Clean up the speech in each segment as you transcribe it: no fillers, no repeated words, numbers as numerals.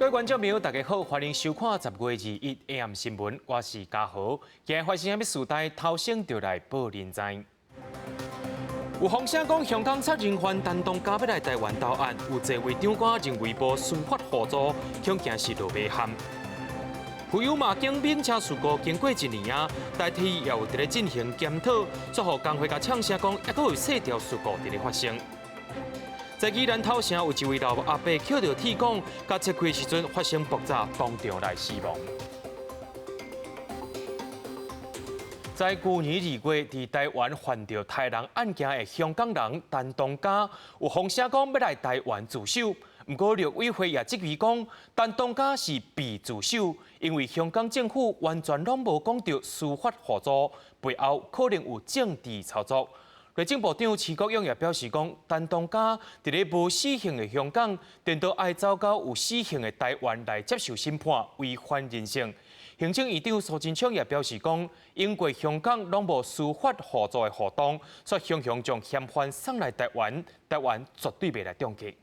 各位觀眾朋友，大家好，歡迎收看10月21 AM 新聞，我是嘉豪。今日發生啥物事代，頭先就來報您知。有風聲講香港殺人犯陳同佳欲來台灣投案，有這位長官認為無司法互助，恐驚是落馬陷。福友馬警免車事故經過一年啊，台鐵也有佇咧進行檢討，煞予工會共嗆聲講，猶閣有細條事故佇咧發生。在宜蘭頭城有一位老阿伯抾著鐵管，共切開時陣發生爆炸，當場來死亡。在舊年2月，佇台灣犯著刣人案件的香港人陳同佳，有風聲講欲來台灣自首。毋過陸委會也質疑講，陳同佳是被自首，因為香港政府完全攏無講著司法互助，背後可能有政治操作。內政部長徐國勇也表示講，陳同佳佇咧無死刑的香港，顛倒愛走到有死刑的台灣來接受審判，違反人性。行政院長蘇貞昌也表示講，英國、香港攏無司法互助的活動，所以雄雄將嫌犯送來台灣，台灣絕對袂來中計。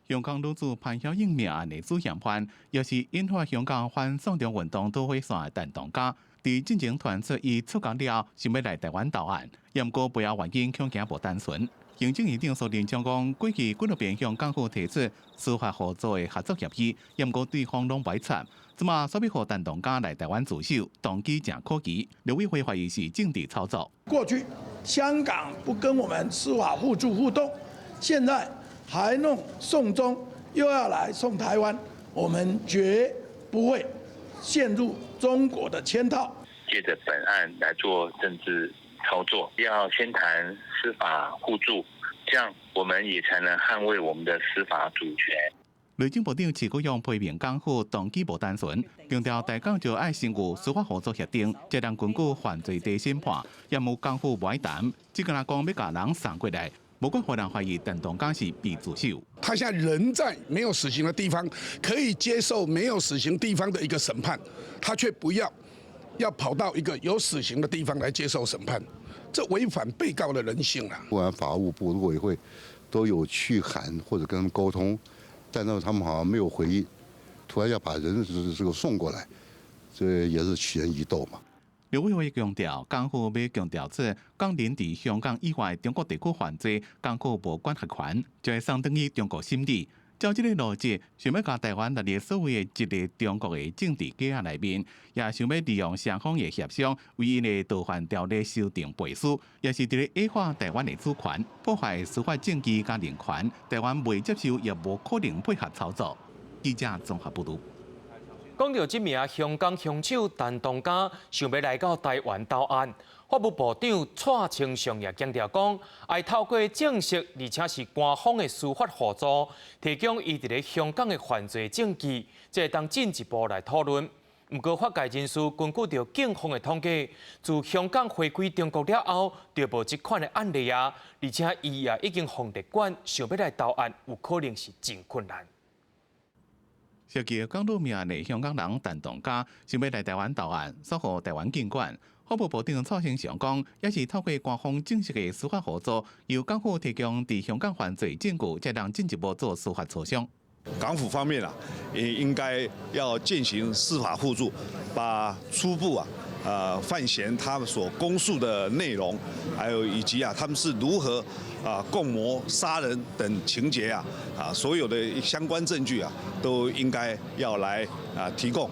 香港女子潘曉穎命案的主嫌犯，也是引發香港反送中運動導火線的陳同佳，佇進前傳出伊出獄了後，想欲來台灣投案，毋過背後原因恐驚無單純。行政院長蘇貞昌講，過去幾若遍向港府提出司法合作的合作協議，毋過對方攏袂睬。這馬煞欲予陳同佳來台灣自首，動機誠可疑。陸委會懷疑是政治操作。過去香港不跟我們司法互助互動，現在還弄送中，又要來送台灣，我們絕不會陷入中國的圈套。借著本案來做政治操作，要先談司法互助，這樣我們也才能捍衛我們的司法主權。內政部長徐國勇批評港府動機無單純，強調台港就愛先有司法合作協定，才能根據犯罪地審判，也無港府無愛談，只敢若講欲共人送過來，無怪予人懷疑陳同佳是被自首。他現在人在沒有死刑的地方，可以接受沒有死刑地方的一個審判，他卻不要，要跑到一個有死刑的地方來接受審判，這違反被告的人性啊！不管法務部、陸委會都有去函或者跟他們溝通，但是他們好像沒有回應，突然要把人這個送過來，這也是取人疑竇嘛。陸委會強調，港府欲強調出港人佇香港以外中國地區犯罪，港府無管轄權，就會送轉去中國審理。照這個邏輯，想欲共台灣納入所謂的一個中國的政治架內面，也想欲利用雙方的協商，為𪜶的逃犯條例修訂背書，也是佇咧矮化台灣的主權，破壞司法正義佮人權。台灣袂接受，也無可能配合操作。記者綜合報導。講著這名香港兇手陳同佳想欲來到台灣投案，法務部長蔡清祥也強調講，愛透過正式而且是官方的司法互助，提供伊佇咧香港的犯罪證據，才會當進一步來討論。毋過法界人士根據著警方的統計，自香港回歸中國了後，就無這款的案例啊，而且伊也已經予列管，想欲來投案，有可能是真困難。涉及港女命案的香港人陳同佳，想欲來台灣投案，煞予台灣禁管。法務部長蔡清祥講，也是透過官方正式的司法合作，由港府提供佇香港犯罪證據，才能進一步做司法磋商。港府方面啊，也應該要進行司法互助，把初步啊，范閒他們所供述的內容，還有以及啊，他們是如何啊共謀殺人等情節啊，所有的相關證據啊，都應該要來啊提供。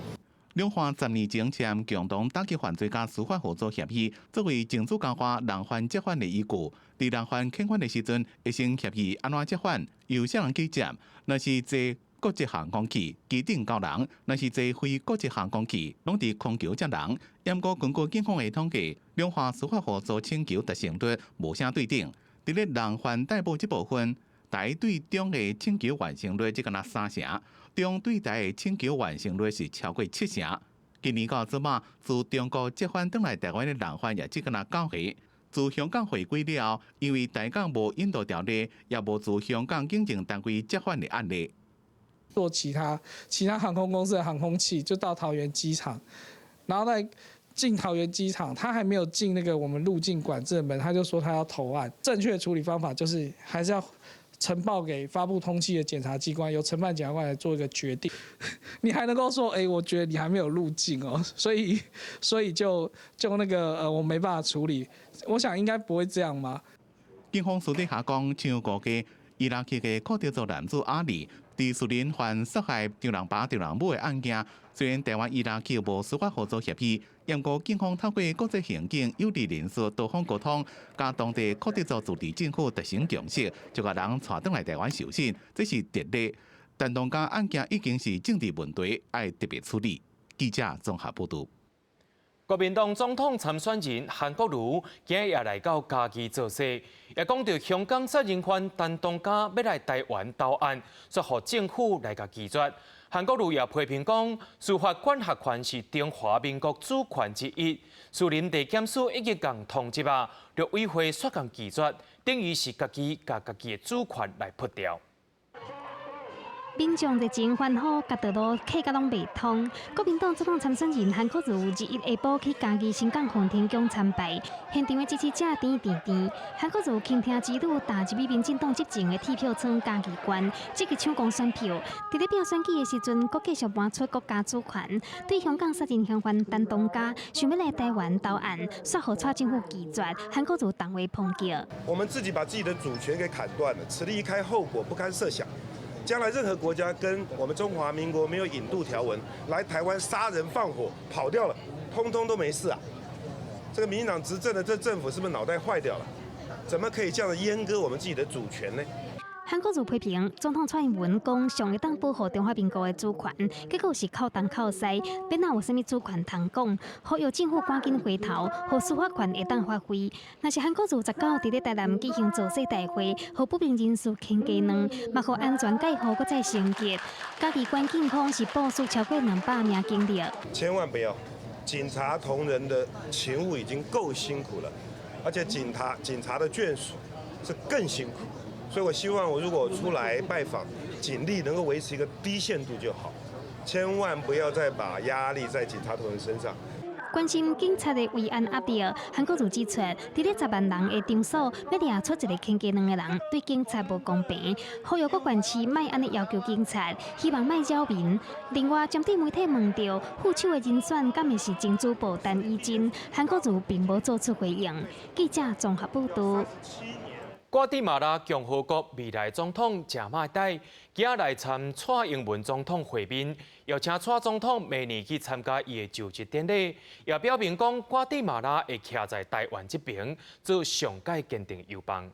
兩岸10年前簽共同打擊犯罪佮司法合作協議，作為政治交換人犯折返的依據。佇人犯遣返的時陣，會先協議按怎折返，由啥人去接？若是坐國際航空器，機頂交人；若是坐非國際航空器，攏佇空橋接人。毋過根據警方的統計，兩岸司法合作請求達成率無啥對等。佇咧人犯逮捕這部分，台對中的請求完成率只敢若三成，中對台的請求完成率是超過七成。今年到這馬，自中國折返轉來台灣的人犯也只敢若九個。自香港回歸了後，因為台港無引渡條例，也無自香港警政單位折返的案例。坐其他航空公司的航空器就到桃園機場，然後在進桃園機場，他還沒有進那個我們入境管制門，他就說他要投案。正確的處理方法就是還是要請呈報給發布通緝的檢察機關，由承辦檢察官來做一個決定。你還能夠說，哎，我覺得你還沒有入境哦，所以就那個我沒辦法處理。我想應該不會這樣嘛。警方私底下講，像估計伊拉克的庫德族男子阿里，佇士林犯殺害丈人爸丈人母的案件，雖然台灣伊拉克無司法合作協議，毋過警方透過國際刑警有利人士多方溝通，佮當地庫德族自治政府達成共識，就共人帶轉來台灣受審，這是特例。陳同佳案件已經是政治問題，愛特別處理。記者綜合報導。國民黨總統參選人韓國瑜今日也來到嘉義造勢，也講著香港殺人犯陳同佳欲來台灣投案，煞予政府來共拒絕。韓國瑜也批評講，司法管轄權是中華民國主權之一，士林地檢署已經共通緝啊，陸委會煞共拒絕，等於是家己共家己的主權來潑掉。民眾熱情歡呼，共道路客甲攏袂通。國民黨總統參選人韓國瑜21下晡去嘉義新港奉天宮參拜，現場的支持者甜甜甜。韓國瑜傾聽之旅踏入去民進黨執政的鐵票倉嘉義縣，積極搶攻選票。佇咧拼選舉的時陣，閣繼續搬出國家主權，對香港殺人嫌犯陳同佳想欲來台灣投案，煞予蔡政府拒絕。韓國瑜重話抨擊。我們自己把自己的主權給砍斷了，此例一開，後果不堪設想。將來任何國家跟我們中華民國沒有引渡條文，來台灣殺人放火跑掉了，通通都沒事啊！這個民進黨執政的這政府是不是腦袋壞掉了？怎麼可以這樣閹割我們自己的主權呢？韓國瑜批評總統蔡英文講上會當保護中華民國的主權，結果是口東口西，欲哪有啥物主權通講？呼籲政府趕緊回頭，予司法權會當發揮。若是韓國瑜19佇咧台南舉行造勢大會，予不明人士牽雞卵，嘛予安全蓋雨閣再升級。嘉義縣警方是部署超過200名警力。千萬不要，警察同仁的勤務已經夠辛苦了，而且警察的眷屬是更辛苦。所以我希望我如果出來拜訪，警力能夠維持一個低限度就好，千萬不要再把壓力在警察同仁身上。關心警察的維安壓力，韓國瑜指出，佇咧10萬人的場所，欲掠出一個牽雞卵的人，對警察無公平。呼籲各縣市莫按呢要求警察，希望莫擾民。另外，針對媒體問著副手的人選，敢會是前主播陳綺貞，韓國瑜並無做出回應。記者綜合報導。瓜地馬拉共和國未來總統賈麥岱今仔來參蔡英文總統會面，邀請蔡總統明年去參加伊的就職典禮，也表明講瓜地馬拉會徛在台灣這邊做上蓋堅定友邦。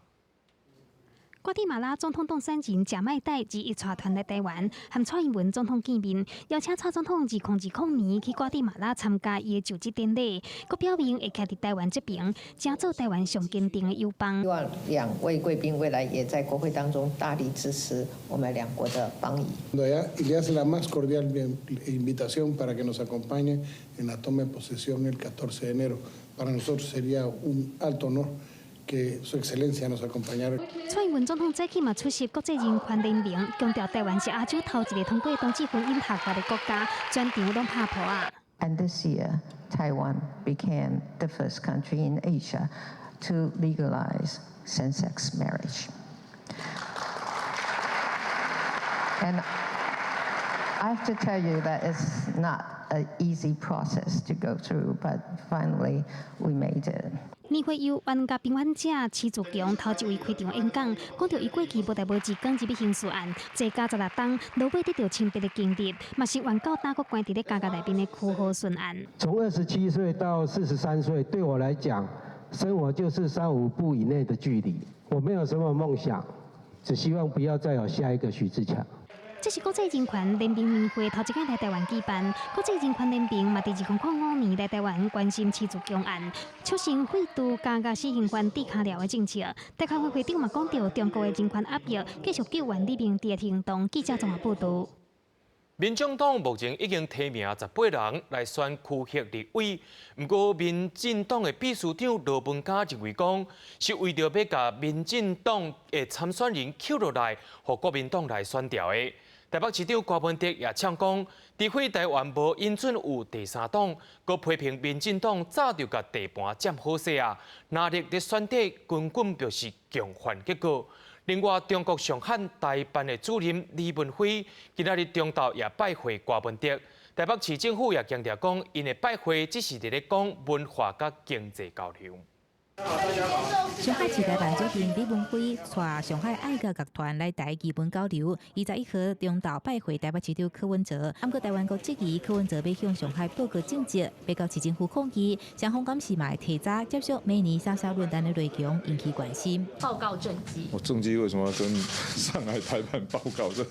瓜地馬拉總統當選人賈麥岱21帶團來台灣，和蔡英文總統見面，邀請蔡總統2020年去瓜地馬拉參加伊的就職典禮，閣表明會徛佇台灣這邊，誠做台灣上堅定的友邦。希望兩位貴賓未來也在國會當中大力支持我們兩國的邦誼。 Y le hace la más cordial invitación para que nos acompañe en la toma de posesión el 14 de enero. Para nosotros sería un alto honor que su excelencia nos acompañara。蔡英文總統早起嘛出席國際人權聯盟，強調台灣是亞洲頭一个通過同志婚姻合法的國家，全場攏拍噗仔。 And this year, Taiwan became the first country in Asia to legalize same-sex marriage. And I have to tell you that it's not an easy process to go through, but finally we made it. 年會由冤家平反者徐自強頭一位開場演講，講著伊過去無代無誌捲入去刑事案，坐監16冬，落尾得著清白的經歷，嘛是原告擔閣關佇咧監獄內面的區予順案。從27歲到43歲，對我來講，生活就是三五步以內的距離。我沒有什麼夢想，只希望不要再有下一個徐自強。這是國際人權聯盟年會頭一擺來台灣舉辦，國際人權聯盟嘛，佇2005年來台灣關心徐自強案，促成廢除監獄死刑犯治跤鐐的政策。台灣會會長嘛講著中國的人權壓迫，繼續救援李明哲的行動。記者綜合報導。民眾黨目前已經提名18人來選區域立委，毋過民進黨的秘書長羅文嘉認為講，是為著欲共民進黨的參選人抾落來，予國民黨來選掉的。台北市長柯文哲也嗆講，除非台灣無允准有第三黨，閣批評民進黨早就共地盤佔好勢啊，若欲佇選舉根本就是共犯結果。另外，中國上海台辦的主任李文輝今仔日中晝也拜會柯文哲。台北市政府也強調講，𪜶的拜會只是佇咧講文化佮經濟交流。上海市台辦主任李文輝帶上海愛國樂團來台藝文交流。21號中晝拜會台北市長柯文哲，毋過台灣閣質疑柯文哲欲向上海報告政績，欲共市政府抗議。雙方敢是嘛會提早接觸明年三沙論壇的內容，引起關心。報告政績。我政績為什麼要跟上海台辦報告？這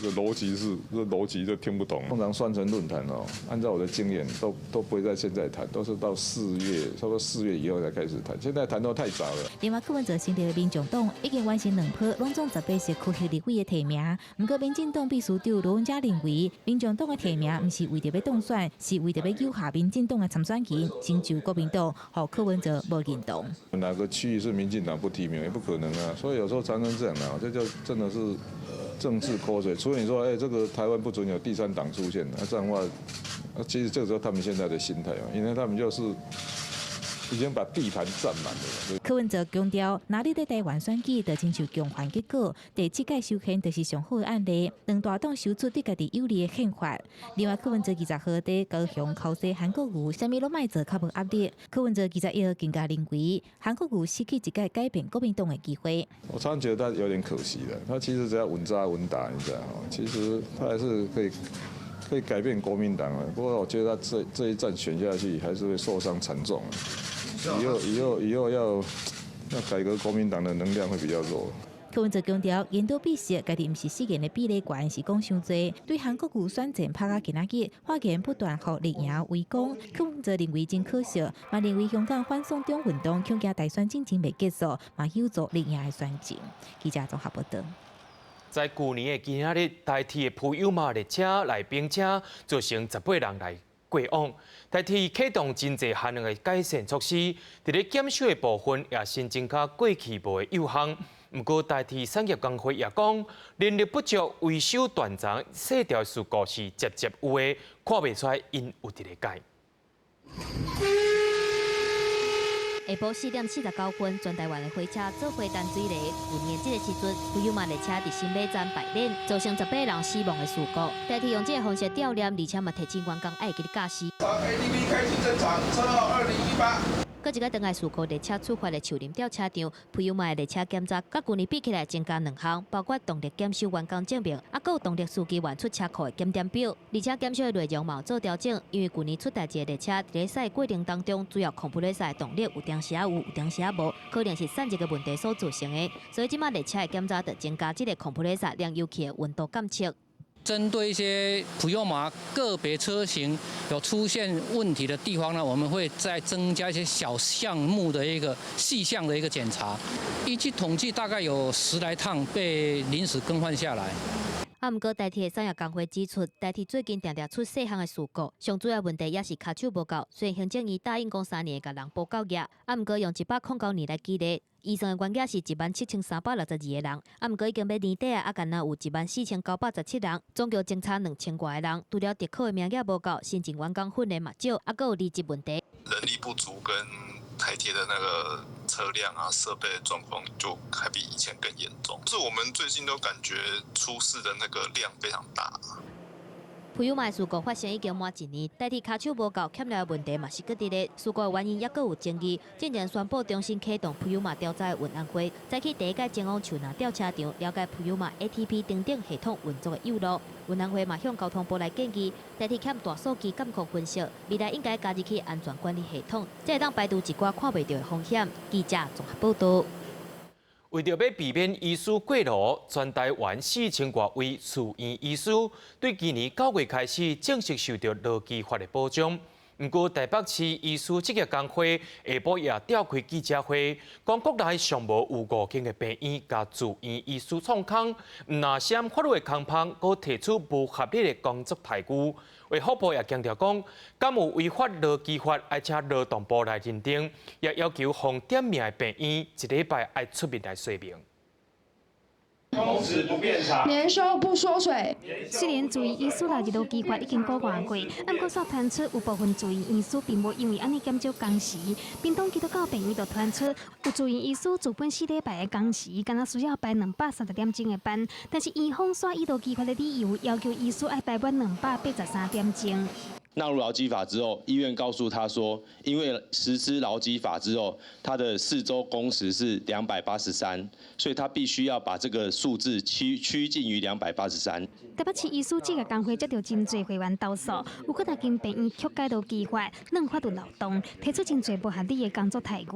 個邏輯是，這邏輯就聽不懂。通常雙城論壇哦，按照我的經驗，都不會在現在談，都是到四月，差不多四月以後才開始談。現在談都太早了。另外，柯文哲成立的民眾黨已經完成兩波攏總18席區域立委的提名。毋過，民進黨秘書長羅文嘉認為，民眾黨的提名毋是為著欲當選，是為著欲誘嚇民進黨的參選人，成就國民黨予柯文哲無認同。哪個區域是民進黨不提名，也不可能啊。所以有時候常常這樣啊，這就真的是政治口水。除非你說，哎，這個台灣不准有第三黨出現，那這樣的話，其實這個時候他們現在的心態啊，因為他們就是已經把地盤佔滿了。柯文哲強調，若你佇台灣選舉，就親像共犯結果，第七屆修憲就是上好的案例。兩大黨修出對家己有利的憲法。另外，柯文哲20號佇高雄口說韓國瑜，啥物攏莫做，較無壓力。柯文哲21號更加認為，韓國瑜失去一個改變國民黨的機會。我常常覺得他有點可惜的，他其實只要穩紮穩打，你知道嗎？其實他還是可以改變國民黨的。不過我覺得他這一戰選下去，還是會受傷慘重。以後要改革國民黨的能量會比較弱。柯文哲強調，言多必失，家己毋是失言的比例懸，是講傷濟。對韓國瑜選戰拍到今仔日，發言不斷予綠營圍攻。柯文哲認為真可惜，嘛認為香港反送中運動恐驚大選進前未結束，嘛有助綠營的選情。記者綜合報道。在舊年的今仔日，台鐵的普悠瑪列車內冰車造成18人來過往。台鐵啟動真濟項的改善措施，佇咧檢修的部分也新增加過去無的幼項。毋過台鐵產業工會也講，人力不足、維修斷層、細條事故是捷捷有的，看袂出來𪜶有佇咧改。下晡4點49分，全台灣的火車做伙等水雷。舊年這個時陣，普悠瑪列車佇新馬站敗輪，造成18人死亡的事故。台鐵用這個方式吊念，而且嘛提醒員工愛會記得駕駛。 ADB 開啟正常，車號2018。閣一個當下事故列車出發的樹林吊車場，普悠瑪的列車檢查，佮舊年比起來增加兩項，包括動力檢修員工證明，啊，閣有動力司機員出車庫的檢點表。而且檢修的內容嘛有做調整，因為舊年出代誌的列車佇咧駛的過程當中，主要 compressor 的動力有當時仔有，有當時仔無，可能是散熱的問題所造成的。所以這擺列車的檢查就增加這個 compressor 燃油器的溫度監測。針對一些普悠瑪個別車型有出現問題的地方呢，我們會再增加一些小項目的一個細項的一個檢查。依據統計，大概有十來趟被臨時更換下來。啊，毋過台鐵產業工會指出，台鐵最近定定出細項的事故，上主要問題也是跤手無夠。雖然行政院答應講3年會共人補夠額，啊，毋過用109年來舉例，預算的員額是17,362個人，啊，毋過已經欲年底啊，猶干焦有14,917人，總共爭差2000外个人。除了特考的名額無夠，新進員工訓練嘛少，啊，閣有離職問題。人力不足跟台鐵的那個車輛啊設備的狀況就還比以前更嚴重，就是我們最近都感覺出事的那個量非常大。普悠瑪事故發生已經滿一年，台鐵跤手無夠，欠料的問題嘛是閣佇咧。事故的原因猶閣有爭議。進前宣布重新啟動普悠瑪調查的運安會，早起第一擺前往樹林吊車場了解普悠瑪 ATP 等等系統運作的有漏。運安會嘛向交通部來建議，台鐵欠大數據監控分析，未來應該加入去安全管理系統，才會當排除一寡看袂著的風險。記者綜合報道。為著欲避免醫師過勞，全台灣4000外位住院醫師對今年9月開始正式受著勞基法的保障。毋過台北市醫師職業工會下晡也召開記者會，講國內尚無有五間的病院共住院醫師創空，毋但涉法律的空縫，閣提出無合理的工作待遇。衛福部也強調講，敢有違反勞基法，愛請勞動部來認定，也要求予點名的病院一禮拜愛出面來說明。工時不變長，年收不縮水。雖然住院醫師納入勞基法已經幾外月，毋過煞傳出有部分住院醫師並無因為按呢減少工時。屏東基督教病院就傳出有住院醫師自本4禮拜的工時，敢若需要排230點鐘的班，但是院方煞以勞基法的理由，要求醫師愛排滿283點鐘。納入勞基法之後，醫院告訴他說，因為實施勞基法之後，他的4週工時是283，所以他必須要把這個數字趨近於283。台北市醫師職業工會接著真濟會員投訴，有幾若間病院曲解勞基法，濫發度勞動，提出真濟無合理的工作待遇，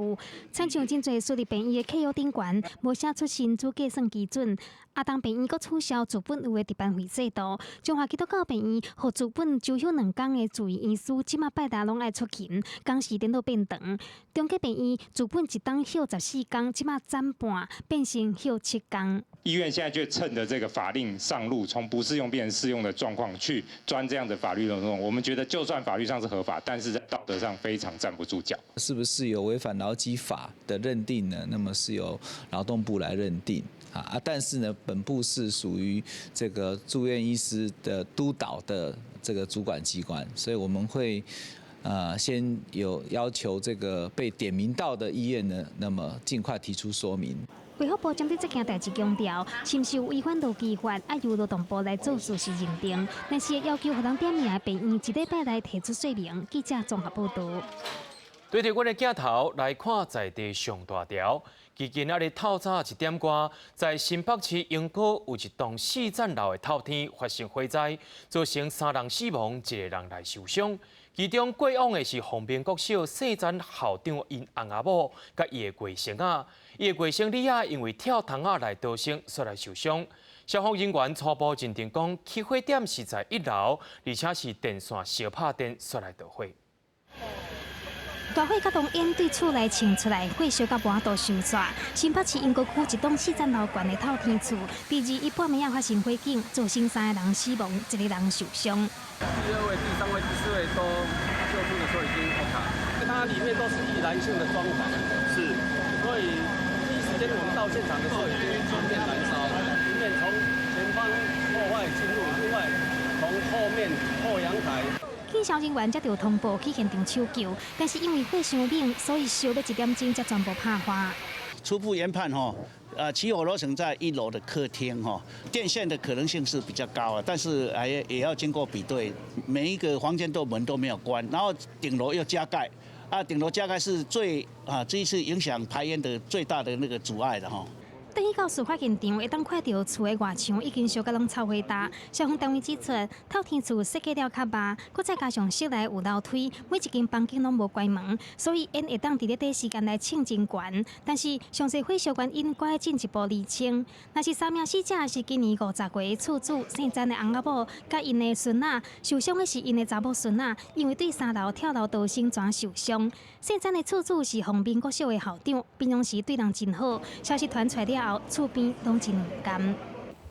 親像真濟私立病院的契約頂懸，無寫出薪資計算基準。阿東病院閣取消自本有的值班費制度，中華基督教病院予自本周休2工的住院醫師，這馬拜六攏愛出勤，工時顛倒變長。中繼病院自本一冬休14工，這馬斬半變成休7工。醫院現在就趁著這個法令上路，從不適用變成適用的狀況去鑽這樣的法律漏洞。我們覺得就算法律上是合法，但是在道德上非常站不住腳。是不是有違反勞基法的認定呢？那麼是由勞動部來認定啊，但是呢，本部是屬於這個住院醫師的督導的這個主管機關，所以我們會先有要求這個被點名到的醫院呢，那麼盡快提出說明。衛福部針對這件代誌強調，是毋是有違反勞基法，愛由勞動部來做事實認定。但是要求予人點名的病院，一禮拜內提出說明。記者綜合報導。對著阮的鏡頭來看，在地上大條。今仔日透早1點外，在新北市鶯歌有一棟四層樓的透天發生火災，造成3人死亡，1個人來受傷。其中過往的是鳳鳴國小姓陳校長𪜶翁仔某，佮伊的外甥仔，伊的外甥女仔因為跳窗仔來逃生，煞來受傷。消防人員初步認定講，起火點是在一樓，而且是電線燒拍電，煞來著火。大火佮濃煙對厝內衝出來，火燒到無法度收煞。新北市鶯歌區一棟四層樓懸的透天厝，佇21半暝仔發生火警，造成3個人死亡，1個人受傷。第二位、第三位、第四位都救助的時候已經 OK，它裡面都是易燃性的裝潢，是，所以第一時間我們到現場的時候已經全面燃燒，一面從前方破壞進入，另外從後面後陽台。警消人員接著通報去現場搶救，但是因為火傷猛，所以燒了1點鐘才全部拍花。初步研判吼，起火樓層在一樓的客廳吼，電線的可能性是比較高啊，但是還也要經過比對，每一個房間都門都沒有關，然後頂樓又加蓋，啊，頂樓加蓋是最啊這一次影響排煙的最大的那個阻礙的吼。轉去到事發現場，會當看著厝的外牆已經燒甲攏臭火焦。消防單位指出，透天厝設計了較峇，閣再加上室內有樓梯，每一間房間攏無關門，所以煙會當佇咧短時間內衝真懸。但是詳細火燒原因，閣愛進一步釐清。若是三名死者是今年50歲的厝主姓陳的翁仔某，佮𪜶的孫仔，受傷的是𪜶的查某孫仔，因為對三樓跳樓逃生，轉受傷。姓陳的厝主是鳳鳴國小的校長，平常時對人真好。消息傳出來了後，厝邊攏真毋甘。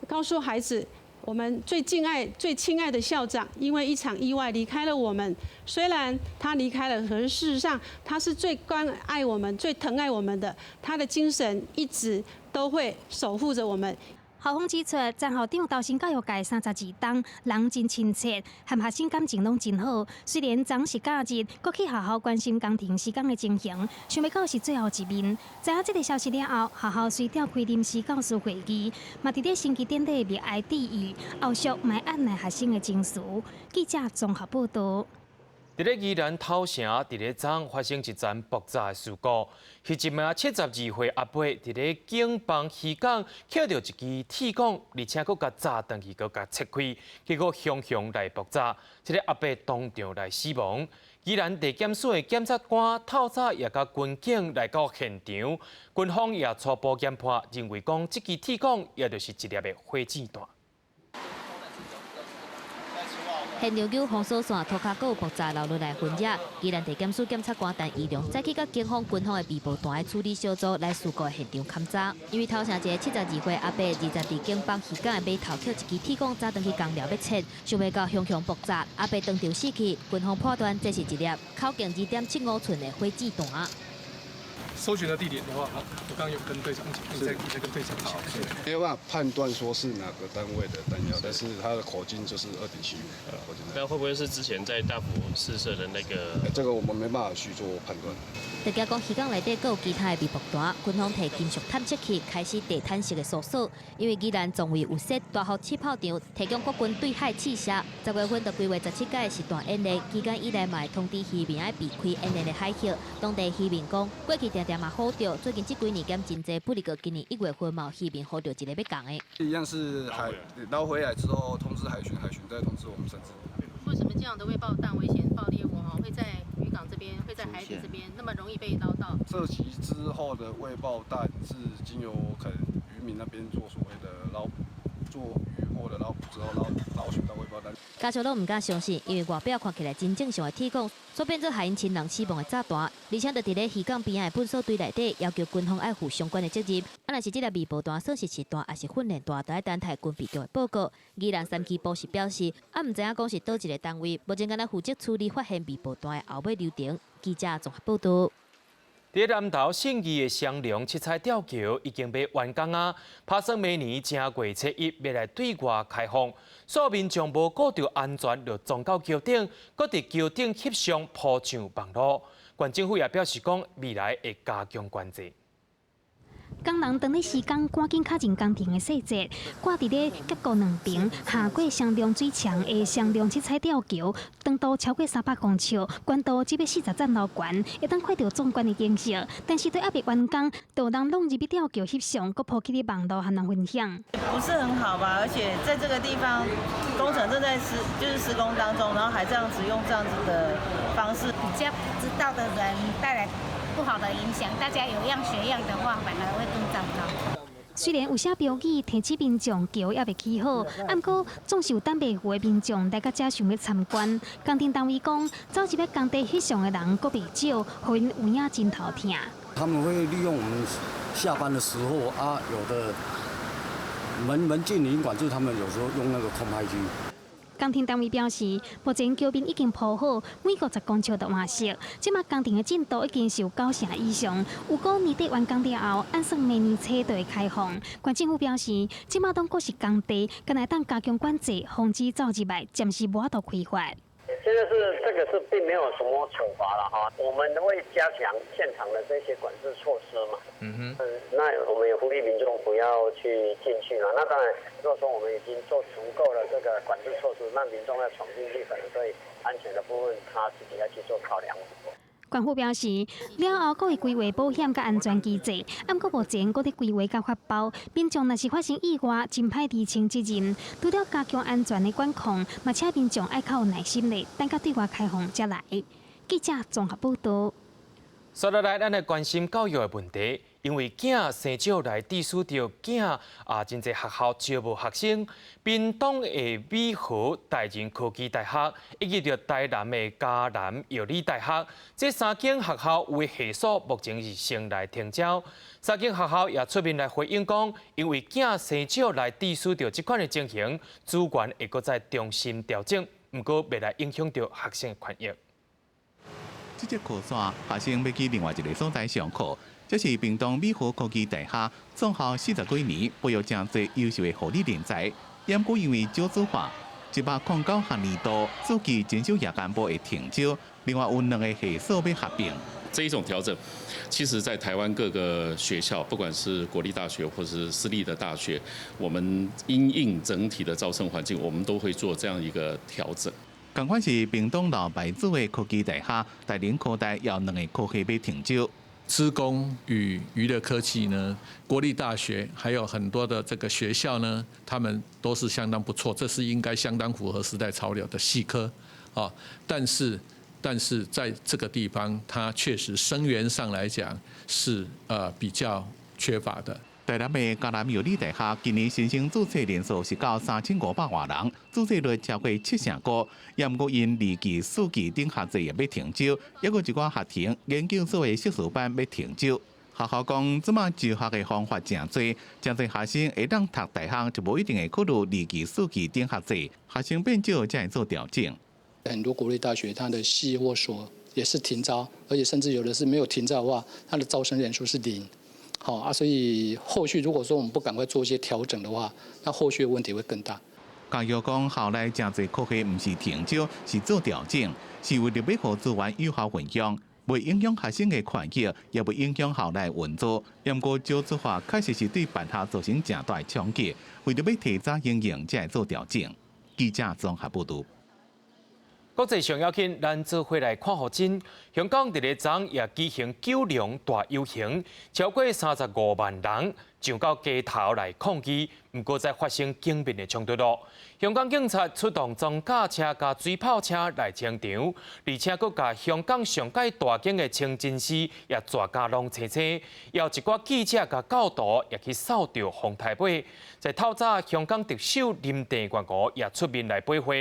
告訴孩子，我們最敬愛、最親愛的校長，因為一場意外離開了我們。雖然他離開了，可是事實上他是最關愛我們、最疼愛我們的。他的精神一直都會守護著我們。校方指出，陳校長投身教育界32冬，人真親切，和學生感情攏真好。雖然昨是假日，閣去學校關心工程施工的情形，想袂到是最後一面。知影這个消息了後，學校隨召開臨時教師會議，嘛佇咧升旗典禮默哀致意，後續嘛按捺學生的情緒。記者綜合報導。佇咧宜蘭頭城，佇咧昨發生一場爆炸的事故。是一名72歲阿伯佇咧景枋漁港抾著一支鐵管，而且閣共鍘斷去，閣共切開，結果熊熊來爆炸，這个阿伯當場來死亡。宜蘭地檢署的檢察官透早也佮軍警來到現場，軍方也初步研判，認為講這支鐵管也就是一粒的火箭彈。現場有封鎖線，塗跤閣有爆炸流落來痕跡。宜蘭地檢署檢察官陳怡良早起佮警方、軍方的備報單的處理小組來事故現場勘查。因為頭城一个72歲阿伯，20佇景枋漁港的碼頭抾一支鐵管，鍘斷去工寮欲切，想袂到熊熊爆炸，阿伯當場死去。軍方判斷這是一粒口徑2.75寸的火箭彈。搜尋的地點的話，好，我剛剛有跟隊長講，你再跟隊長講。沒有辦法判斷說是哪個單位的彈藥，但是它的口徑就是2.75。那會不會是之前在大埔試射的那個？這個我們沒辦法去做判斷。特警講，漁港內底閣有其他的未爆彈，軍方提金屬探測器開始地毯式的搜索。因為宜蘭從未有設大幅試炮場，提供國軍對海試射。10月份就規劃17屆實彈演練，期間以來嘛會通知漁民愛避開演練的海域。當地漁民講，過去定定嘛唬著，最近這幾年減真濟，不過今年1月份嘛有漁民唬著一個欲仝的。一樣是海撈回來之後通知海巡，海巡再通知我們省支。為什麼這樣的未爆彈危險爆裂物哈會在漁港這邊，會在海底這邊那麼容易被撈到？射擊之後的未爆彈是經由可能漁民那邊做所謂的撈做漁獲的撈捕之後撈撈尋到未爆彈。家屬攏毋敢相信，因為外表看起來真正常的鐵管，所變做害𪜶親人死亡的炸彈，而且就佇咧漁港邊仔的糞埽堆內底，要求軍方愛負相關的責任。啊，若是這粒未爆彈算是實彈，抑是訓練彈，都愛等待軍備局的報告。宜蘭三機部是表示，啊，毋知影講是佗一个單位，目前敢若負責處理發現未爆彈的後尾流程。記者綜合報導。佇南投信義的雙龍七彩吊橋已經欲完工啊，拍算明年正月初一欲來對外開放，所有民眾無顧著安全，就傱到橋頂，閣佇橋頂翕相鋪上網路。縣政府也表示講，未來會加強管制。工人當咧施工，趕緊敲進工程的細節，掛佇咧峽谷兩邊下過雙龍水牆的雙龍七彩吊橋，長度超過300公尺，懸度只欲40層樓懸，會當看著壯觀的景色。但是都猶未完工，就有人攏入去吊橋翕相，閣鋪起咧網路和人分享。不是很好吧？而且在這個地方工程正在施，就是施工當中，然後還這樣子用這樣子的方式，比較不知道的人帶來不好的影響，大家有樣學樣的話，反而會更糟糕。雖然有寫標語提醒民眾橋猶未起好，毋過總是有等袂赴的民眾來到遮想欲參觀。工程單位講，走入來工地翕相的人閣袂少，予𪜶有影真頭疼。他們會利用我們下班的時候啊，有的門禁領管，就是他們有時候用那個空拍機。工程單位表示，目前橋面已經鋪好，每隔10公尺就換色。這馬工程的進度已經是有9成以上。預估年底完工了後，按算明年初就會開放。縣政府表示，這馬當閣是工地，敢若會當加強管制，防止走入來，暫時無法度開發。現在是這個是並沒有什麼懲罰了哈，我們會加強現場的這些管制措施嘛。那我們也呼籲民眾不要去進去了。那當然，如果說我們已經做足夠了這個管制措施，那民眾要闖進去，可能對安全的部分他自己要去做考量。縣府表示，了後閣會規劃保險佮安全機制，毋過目前閣佇規劃佮發包，民眾若是發生意外，真歹釐清責任。除了加強安全的管控，嘛請民眾愛較有耐心咧，等到對外開放才來。記者綜合報導。接落來，咱來關心教育的問題，因為囝生少來致使著囝啊，真濟學校招無學生。屏東的美和大仁科技大學，以及著台南的嘉南藥理大學，這三間學校有的系所目前是先來停招。三間學校也出面來回應講，因為囝生少來致使著這款的情形，資源會閣再重新調整，毋過袂來影響著學生的權益。這節課煞學生欲去另外一个所在上課，這是屏東美和科技大學創校40幾年，培育誠濟優秀的護理人才。毋過因為少子化，109學年度暑期進修夜間部會停招，另外有兩个系所欲合併。這一種調整，其實在台灣各個學校，不管是國立大學或是私立的大學，我們因應整體的招生環境，我們都會做這樣一個調整。仝款是屏東老牌子的科技大學，大仁科大有兩个科系欲停招。資工與娛樂科技呢，國立大學還有很多的這個學校呢，他們都是相當不錯，這是應該相當符合時代潮流的系科啊。但是在這個地方，它確實生源上來講是比較缺乏的。台南的嘉南藥理大學今年新生註冊人數是到3500外人，註冊率超過七成高。也毋過𪜶二期、四期等學制也欲停招，抑閣一寡學程研究所的碩士班欲停招。學校講，這馬就學的方法誠濟，誠濟學生會當讀大學就無一定會考慮二期、四期等學制，學生變少才會做調整。很多國立大學，它的系或所也是停招，而且甚至有的是沒有停招的話，它的招生人數是零。好啊，所以後續如果說我們不趕快做一些調整的話，那後續的問題會更大。教育講校內誠濟科系毋是停招，是做調整，是為著欲予資源有效運用，袂影響學生的權益，也袂影響校內運作。毋過少子化確實是對辦學造成誠大衝擊，為著欲提早因應，才會做調整。記者綜合報導。國際上要緊，咱做伙來看予真。香港佇咧昨也舉行九龍大遊行，超過35萬人上到街頭來抗議，毋過再發生警民的衝突囉。香港警察出動裝甲車佮水炮車來清場，而且閣共香港上蓋大間的清真寺也全家攏青青，也有一寡記者佮教徒也去掃著風颱尾。在透早，香港特首林鄭月娥也出面來駁話，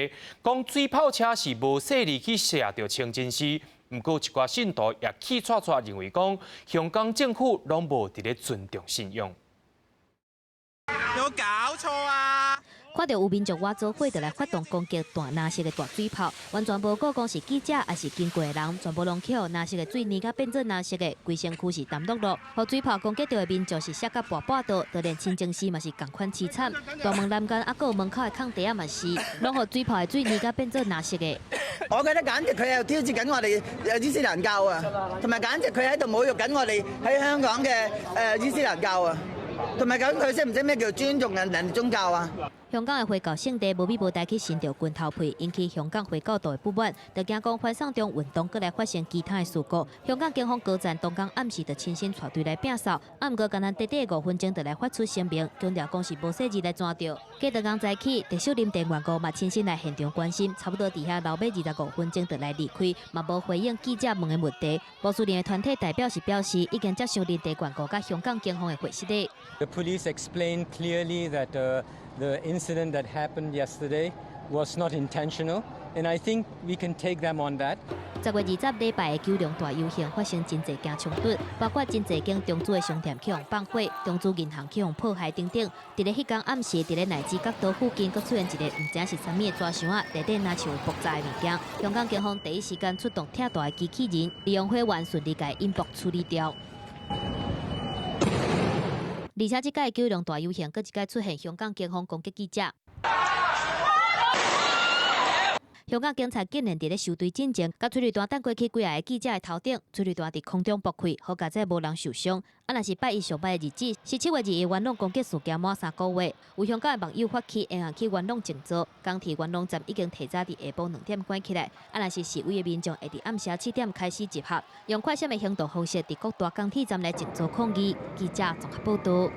講水炮車是無細膩去射著清真寺。毋過一寡信徒也氣掣掣認為講，香港政府攏無佇咧尊重信仰。有搞錯啊！看著有民眾倚做伙就來發動攻擊大藍色的大水炮，完全無顧講是記者抑是經過的人，全部攏予藍色的水淋甲變做藍色的，規身軀是澹漉漉。予水炮攻擊著的民眾是摔甲跋跋倒，就連清真寺嘛是仝款淒慘。大門欄杆抑閣有門口的空地仔嘛是，攏予水炮的水淋甲變做藍色的。我覺得簡直佢係挑戰緊我哋伊斯蘭教啊，同埋簡直佢喺度侮辱緊我哋喺香港嘅伊斯蘭教啊，同埋究竟佢識唔識咩叫尊重人哋宗教啊？香港的回教聖地無米無代去熏著拳頭皮，引起香港回教徒的不滿，就驚講反送中運動閣來發生其他的事故。香港警方高層當工暗時就親身帶隊來摒掃，啊，毋過干焦短短5分鐘就來發出聲明，強調講是無細膩來抓著。隔逐工早起，特首林鄭月娥嘛親身來現場關心，差不多佇遐留欲25分鐘就來離開，嘛無回應記者問的問題。穆斯林的團體代表是表示，已經接受林鄭月娥佮香港警方的回釋。 The police explained clearly that the incident that happened yesterday was not intentional, and I think we can take them on that. 10月20禮拜的九龍大遊行發生真濟件衝突，包括真濟間中資的商店去予放火，中資銀行去予破壞等等。佇咧彼工暗時，佇咧荔枝角道附近，閣出現一个毋知影是啥物的紙箱仔，內底若像有爆炸的物件。香港警方第一時間出動拆彈的機器人，利用火源順利共引爆處理掉。而且這擺九龍大遊行，閣一擺出現香港警方攻擊記者。香港警察竟然佇咧收隊進前，共催淚彈彈過去幾仔个記者的頭頂，催淚彈佇空中爆開，好佳哉無人受傷。啊，若是拜一上歹的日子，是7月21元朗攻擊事件滿3個月，有香港的網友發起會用去元朗靜坐，港鐵元朗站已經提早佇下晡2點關起來。啊，若是示威的民眾會佇暗時7點開始集合，用快閃的行動方式，佇各大港鐵站來靜坐抗議。記者綜合報導。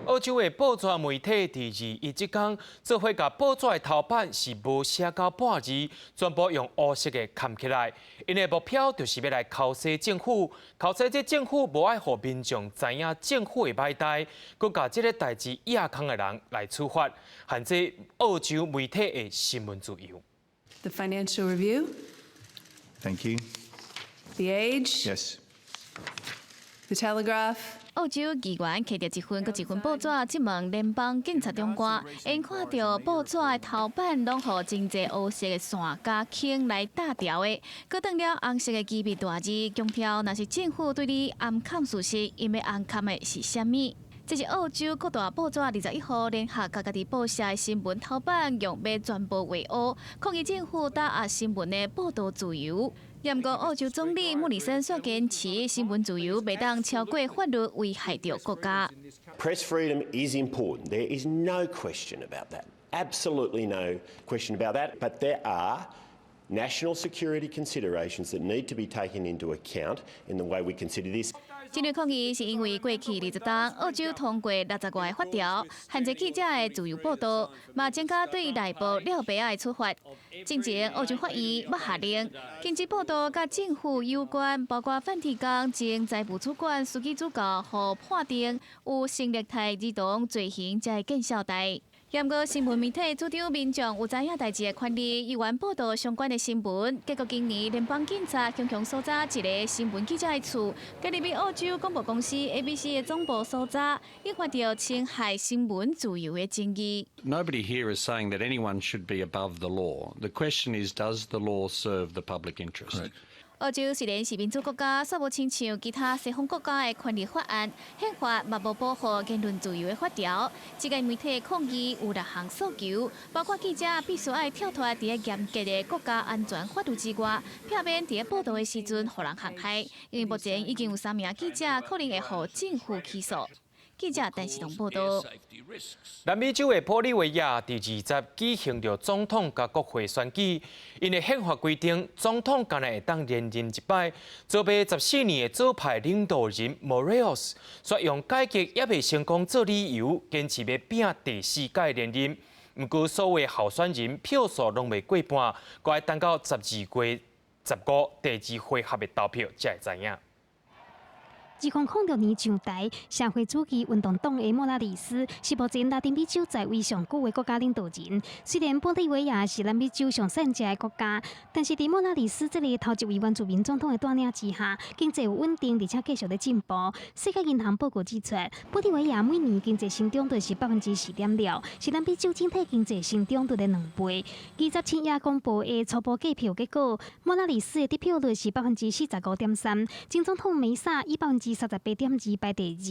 澳洲的報紙媒體佇21這工做伙共報紙的頭版是無寫到半字，全部用烏色的崁起來。𪜶的目標就是欲來剾洗政府，剾洗這政府無愛予民眾知影政府的歹代，閣共這个代誌掖空的人來處罰，限制澳洲媒體的新聞自由。 The Financial Review. Thank you. The Age. Yes. The Telegraph. 澳洲議員提著一份閣一份報紙，質問聯邦警察長官，𪜶看著報紙的頭版攏予真濟烏色的線佮圈來貼牢的，閣當了紅色的機密大字，強調若是政府對你掩崁事實，𪜶欲掩崁的是啥物？這是澳洲各大報紙21號聯合共家己報社的新聞頭版，用欲全部畫烏，抗議政府打壓新聞的報導自由。毋過澳洲總理莫里森煞堅持新聞自由袂當超過法律危害著國家。 Press freedom is important. There is no question about that. Absolutely no question about that. But there are national security considerations that need to be taken into account in the way we consider this. 這類抗議是因為過去20冬，澳洲通過60外个法條，限制記者的自由報導，嘛增加對內部抓耙仔的處罰。進前澳洲法院欲下令禁止報導佮政府有關，包括梵蒂岡前財務主管樞機主教，予判定有性虐待兒童罪行，才會見效代。毋過新聞媒體主張民眾有知影代誌的權利，猶原報導相關的新聞。結果今年聯邦警察強強搜查一个新聞記者的厝，佮入去澳洲廣播公司 ABC 的總部搜查，引發著侵害新聞自由的爭議。 Nobody here is saying that anyone should be above the law. The question is, does the law serve the public interest? 澳洲雖然是民主國家，煞無親像其他西方國家的權力法案、憲法嘛無保護言論自由的法條。這個媒體抗議有六項訴求，包括記者必須愛跳脫佇个嚴格的國家安全法律之外，避免佇个報導的時陣予人陷害。因為目前已經有三名記者可能會予政府起訴。記者陳世龍報導。南美洲的玻利維亞佇20舉行著總統佮國會選舉，𪜶的憲法規定，總統干焦會當連任一擺。籌備14年的左派領導人莫雷奧斯，煞用改革猶未成功做理由，堅持欲拚第四屆連任。毋過，所有候選人票數攏未過半，閣愛等到12月15第二回合的投票才會知影。2006年上台，社會主義運動黨的莫拉里斯是目前拉丁美洲在位上久的國家領導人。雖然玻利維亞是南美洲上細隻的國家，但是佇莫拉里斯這个頭一位原住民總統的帶領之下，經濟有穩定，而且繼續咧進步。世界銀行報告指出，玻利維亞每年經濟成長率是4.6%，是南美洲整體經濟成長率的2倍。20深夜公布的初步計票結果，莫拉里斯的得票率是45.3%，前總統梅薩以38.2排第二，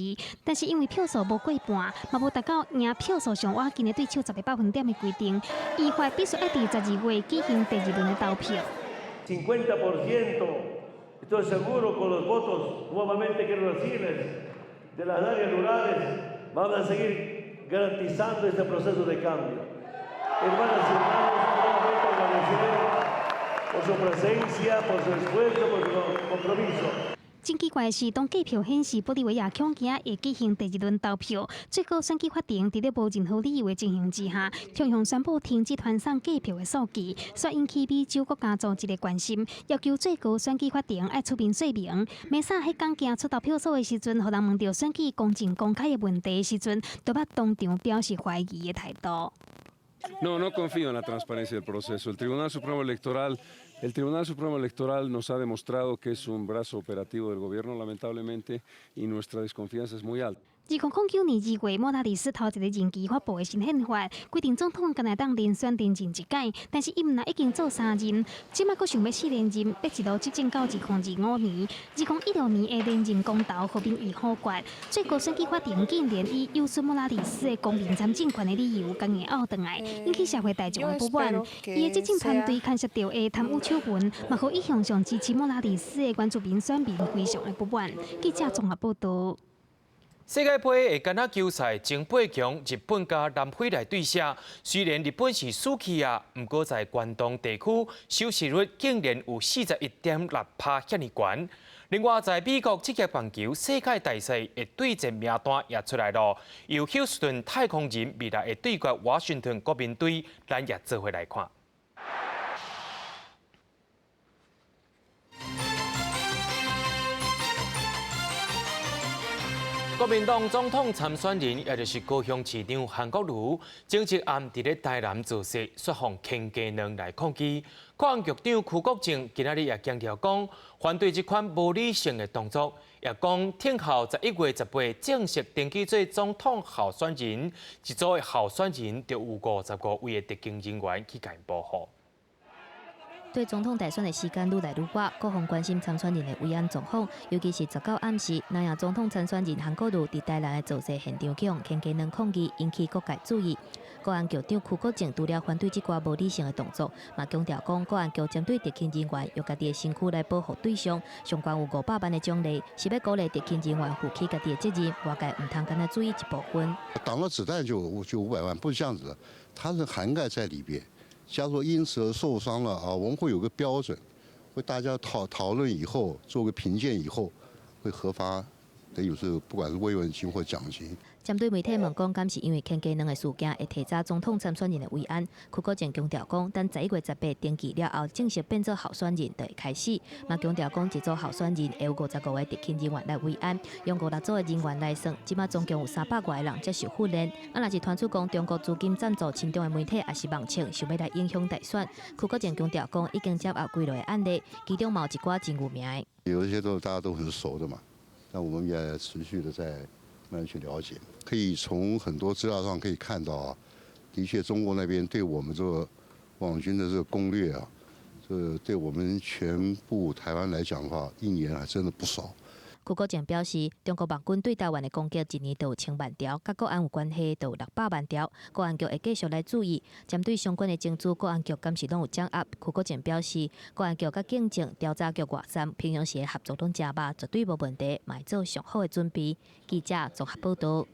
但是因為票數無過半，嘛無達到贏票數上倚近的對手10個百分點的規定，依法必須愛佇12月舉行第二輪的投票。 50%, estoy seguro con los votos, nuevamente quiero decirles, de las áreas rurales, van a seguir garantizando este proceso de cambio. Hermanas y hermanos, nuevamente agradecer por su presencia, por su esfuerzo, por su compromiso. 真奇怪的是，當計票顯示玻利維亞恐驚會舉行第二輪投票，最高選舉法庭佇咧無任何理由的情形之下，強行宣布停止傳送計票的數據，煞引起美洲國家組織的關心，要求最高選舉法庭愛出面說明。梅薩彼工行出投票所的時陣，予人問著選舉公正公開的問題的時陣，都捌當場表示懷疑的態度。 No, no confío en la transparencia del proceso. El Tribunal Supremo Electoral nos ha demostrado que es un brazo operativo del gobierno, lamentablemente, y nuestra desconfianza es muy alta. 2009年2月，莫拉里斯頭一个任期發布的新憲法，規定總統干焦會當連選連任一屆，但是伊毋但已經做三任，這擺閣想欲四連任，欲一路執政到2025年。2016年的連任公投，予民意否決，最高選舉法庭竟然以有損莫拉里斯的公民參政權的理由，共伊漚轉來，引起社會大眾的不滿。伊的執政團隊牽涉著的貪污醜聞，嘛予一向上支持莫拉里斯的原住民選民非常的不滿。記者綜合報導。世界盃的橄欖球賽前八強，日本佮南非來對射。雖然日本是輸去啊，毋過在關東地區收視率竟然有41.6趴遐爾懸。另外，在美國職業棒球世界大賽的對戰名單也出來囉，由休斯頓太空人未來會對決華盛頓國民隊，咱也做伙來看。國民黨總統參選人，也就是高雄市長韓國瑜，前一暗佇咧台南造勢，煞予牽雞卵來抗議。國安局長邱國正今仔日也強調講，反對這款無理性的動作，也講聽候11月18正式登記做總統候選人，一組的候選人就有55位的特勤人員去共𪜶保護。對總統大選的時間愈來愈倚，各方關心參選人的維安狀況，尤其是19暗時，南亞總統參選人韓國瑜佇台南的造勢現場去予牽雞卵抗議，引起各界注意。國安局長邱國正除了反對這寡無理性的動作，嘛強調講，國安局針對特勤人員用家己的身軀來保護對象，上懸有500萬的獎勵，是欲鼓勵特勤人員負起家己的責任，外界毋通干焦注意這部分。擋了子彈就500萬，不是這樣子的，它是涵蓋在裡邊。假如因此而受傷了啊，我們會有個標準，會大家討論以後做個評鑑以後，會核發，等於是不管是慰問金或獎金。針對媒體問講，敢是因為牽雞卵的事件會提早總統參選人的維安？邱國正強調講，等11月18登記了後，正式變做候選人就會開始。嘛強調講，一組候選人會有55個特勤人員來維安，用56組的人員來算，這馬總共有300外個人接受訓練。啊，若是傳出講中國資金贊助親中的媒體，抑是網站，想欲來影響大選，邱國正強調講，已經接獲幾落個案例，其中嘛有一寡真有名的。有一些都大家都很熟的嘛，那我們也持續的在慢慢去了解，可以從很多資料上可以看到啊，的確中國那邊對我們這個網軍的這個攻略啊，這對我們全部台灣來講的話，一年還真的不少。邱國正表示，中國網軍對台灣的攻擊一年就有千萬條，佮國安有關係就有600萬條。國安局會繼續來注意，針對相關的證據，國安局敢是攏有掌握。邱國正表示，國安局佮警政調查局外三平常時的合作攏誠密，絕對無問題，嘛會做上好的準備。記者綜合報道。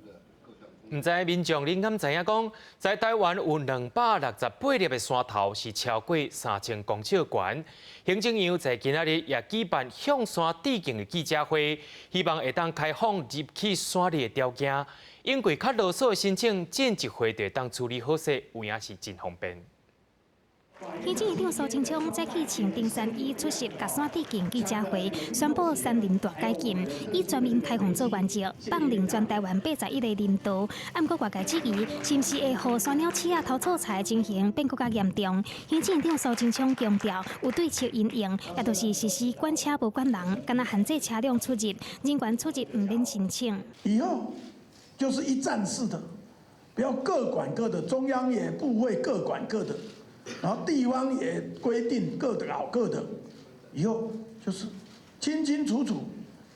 毋知民眾恁敢知影講，在台灣有268粒的山頭是超過3000公尺懸。行政院在今仔日也舉辦向山致敬的記者會，希望會當開放入去山裡的條件。因為較囉嗦的申請，進一會就會當處理好勢，有影是真方便。行政院長蘇貞昌早起穿登山衣出席共山致敬記者會，宣布山林大解禁，以全面開放做原則，放任全台灣81個林道。毋過外界質疑，是毋是會予山鳥鼠仔偷素材的情形變閣較嚴重？行政院長蘇貞昌強調，有對策因應，也就是實施管車無管人，干焦限制車輛出入，人員出入毋免申請。以後就是一站式的，不要各管各的，中央也部會各管各的。然後地方也規定各的搞各的，以後就是清清楚楚，